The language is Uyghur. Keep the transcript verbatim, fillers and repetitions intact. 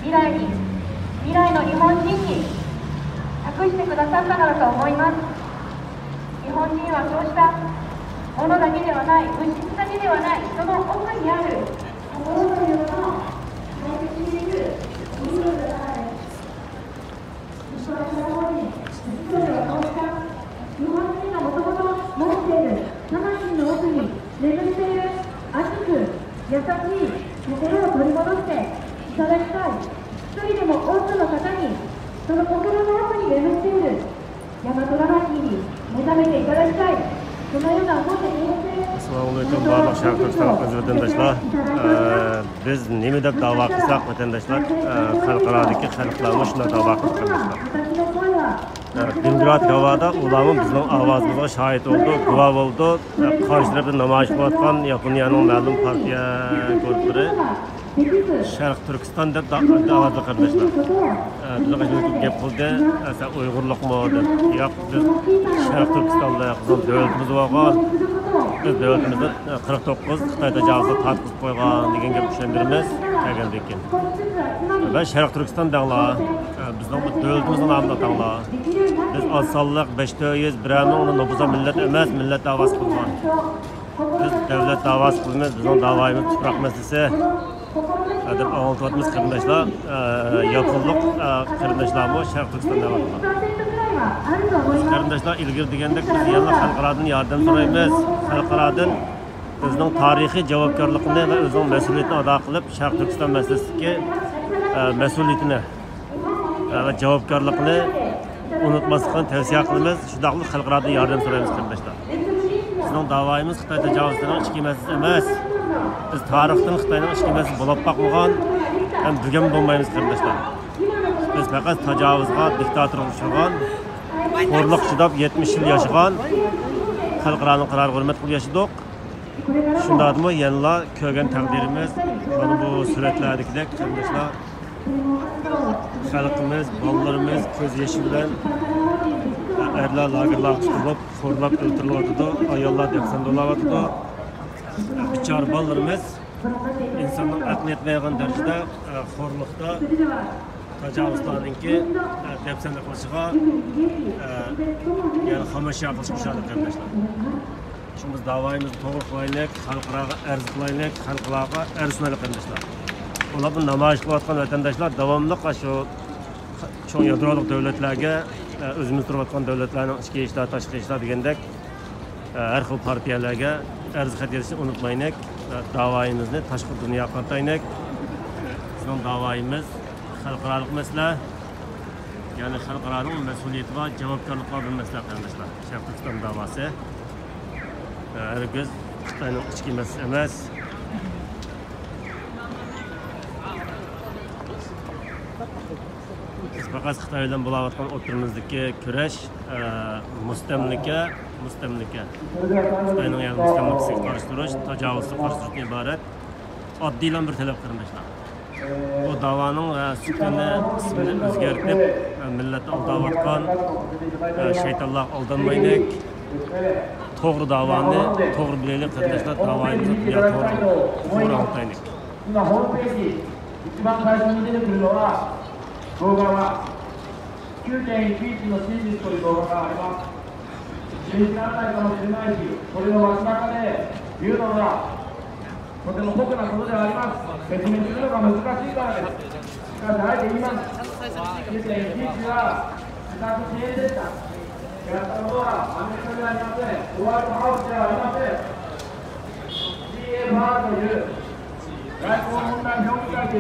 未来に、未来の日本人に託してくださったのだと思います。日本人はそうしたものだけではない、物質だけではない、その奥にある心というものを大切にできる、そのような方です。日本の方に、日本ではそうした日本人がもともと持っている魂の奥に眠っている熱く優しい心を取り戻していただきたい。一人でも多くの方にその心の奥に眠っている大和魂に目覚めていただきたい。そのような思いで訂正。ئەسسالامۇ ئەلەيكۇم، بارلىق شەرقىي تۈركىستان ئەزىز ۋەتەنداشلار. ئە، بىز نېمە دەپ داۋا قىلساق، ۋەتەنداشلار، ئە، خەلقئارادىكى خەلقلەرمۇ شۇنداق داۋا قىلىپ قېلىمىزلار. ئە، دېموكراتىك ھاۋادا ئۇلارمۇ بىزنىڭ ئاۋازىمىزغا شاھىت بولىدۇ، گۇۋاھ بولىدۇ. ئە، قارشى تەرەپتە نامايىش قىلىۋاتقان ياپونىيەنىڭ مەلۇم پارتىيە گۇرۇپپىلىرى شەرقىي تۈركىستان دەپ دا-، داۋا قىلىدۇ، قېرىنداشلار. ئە، بىزنىڭ ئىچىمىزدىكى گەپ قىلدى، ئە، سەن ئۇيغۇرلۇقمۇ دەپ. ياق، بىز شەرقىي تۈركىستانلىق، بىزنىڭ دۆلىتىمىز بولغان. بىز دۆلىتىمىزدىن، ئە، قىرىق توققۇز خىتاي تاجاۋۇزىغا تارتقۇزۇپ قويغان دېگەن گەپنى چۈشەندۈرىمىز كەلگەندىن كېيىن. بەس شەرقىي تۈركىستان دەڭلار، ئە، بىزنىڭ بۇ دۆلىتىمىزنىڭ نامىدا ئاتاڭلار. بىز ئاز سانلىق، بەش تۆت يۈز، بىرەر مىڭ نوپۇزلۇق مىللەت ئەمەس، مىللەت داۋاسى قىلغان. بىز دۆلەت داۋاسى قىلىمىز، بىزنىڭ داۋايىمىز تۇپراق مەسىلىسى، دەپ ئاڭلىتىۋاتىمىز قېرىنداشلار. ئە، ياپونلۇق، ئە، قېرىنداشلارمۇ شەرقىي تۈركىستان دەۋاتىدۇ. بىز قېرىنداشلار ئىلگىرى دېگەندەك بىز يەنە خەلقئارادىن ياردەم سورايمىز. خەلقئارادىن ئۆزىنىڭ تارىخىي جاۋابكارلىقىنى ۋە ئۆزىنىڭ مەسئۇلىيىتىنى ئادا قىلىپ، شەرقىي تۈركىستان مەسىلىسىدىكى، ئە، مەسئۇلىيىتىنى ۋە جاۋابكارلىقىنى ئۇنتۇماسلىقىنى تەۋسىيە قىلىمىز. شۇنداقلا خەلقئارادىن ياردەم سورايمىز قېرىنداشلار. بىزنىڭ داۋايىمىز خىتاي تاجاۋۇزچىلىرىنىڭ ئىچكى مەسىلىسى ئەمەس. بىز تارىختىن خىتاينىڭ ئىچكى مەسىلىسى بولۇپ باقمىغان ھەم بۈگۈن بولمايمىز قېرىنداشلار. بىز پەقەت تاجاۋۇزغا، دىكتاتورغا ئۇچرىغان، خورلۇققا چىداپ يەتمىش يىل ياشىغان، خەلقئارانىڭ قارارىغا ھۆرمەت قىلىپ ياشىدۇق. شۇنداقتىمۇ يەنىلا كۆرگەن تەقدىرىمىز مانا بۇ سۈرەتلەردىكىدەك قېرىنداشلار. خەلقىمىز، بالىلىرىمىز كۆز يېشى بىلەن ئەرلەر لاگېرلارغا تۇتۇلۇپ، خورلاپ ئۆلتۈرۈلۈۋاتىدۇ، ئاياللار دەپسەندە بولۇۋاتىدۇ. بىچارە بالىلىرىمىز ئىنساننىڭ ئەقلى يەتمەيدىغان دەرىجىدە، ئە، خورلۇقتا تاجاۋۇزلارنىڭكى، ئە، دەپسەندە قىلىشىغا، ئە، يەنى خاماشا قىلىشقا ئۇچرايدۇ قېرىنداشلار. شۇڭا بىز داۋايىمىزنى توغرا قىلايلى، خەلقئاراغا ئەرز قىلايلى، خەلقئاراغا ئەرز سۇنايلى قېرىنداشلار. ئۇلار بۇ نامايىش قىلىۋاتقان ۋەتەنداشلار داۋاملىق شۇ چوڭ يادرولۇق دۆلەتلەرگە، ئە، ئۆزىمىز تۇرۇۋاتقان دۆلەتلەرنىڭ ئىچكى ئىشلار، تاشقى ئىشلار دېگەندەك، ئە، ھەر خىل پارتىيەلەرگە ئەرز خەت يېزىشنى ئۇنتۇمايلى. ئە، داۋايىمىزنى تاشقى دۇنياغا قارىتايلى. بىزنىڭ داۋايىمىز خەلقئارالىق مەسىلە، يەنى خەلقئارانىڭ مەسئۇلىيىتى بار، جاۋابكارلىقى بار بىر مەسىلە قېرىنداشلار. شەرقىي تۈركىستان داۋاسى، ئە، ھەرگىز خىتاينىڭ ئىچكى مەسىلىسى ئەمەس. بىز پەقەت خىتاي بىلەن بولۇۋاتقان ئوتتۇرىمىزدىكى كۈرەش، ئە، مۇستەملىكە، مۇستەملىكە. خىتاينىڭ يەنە مۇستەملىكىسىگە قارشى تۇرۇش، تاجاۋۇزغا قارشى تۇرۇشتىن ئىبارەت ئاددىيلا بىر تەلەپ قېرىنداشلار. بۇ داۋانىڭ، ئە، سۈپىتىنى، ئىسمىنى ئۆزگەرتىپ، ئە، مىللەتنى ئالداۋاتقان، ئە، شەيتانلارغا ئالدانمايلى. توغرا داۋانى توغرا بىلەيلى قېرىنداشلار، داۋايىمىزنى دۇنياغا توغرا، توغرا ئاڭلىتايلى. 今、ホームページ、一番最初に出てくるのは、動画は、きゅうてんいちいちの真実という動画があります。信じられないかもしれないし、それを街中で言うのは、とても酷なことではあります。説明するのが難しいからです。しかし、あえて言います。きゅうてんいちいちは、自作自演でした。やったことはアメリカではありません。ホワイトハウスではありません。シーエフアールという外交問題評議会で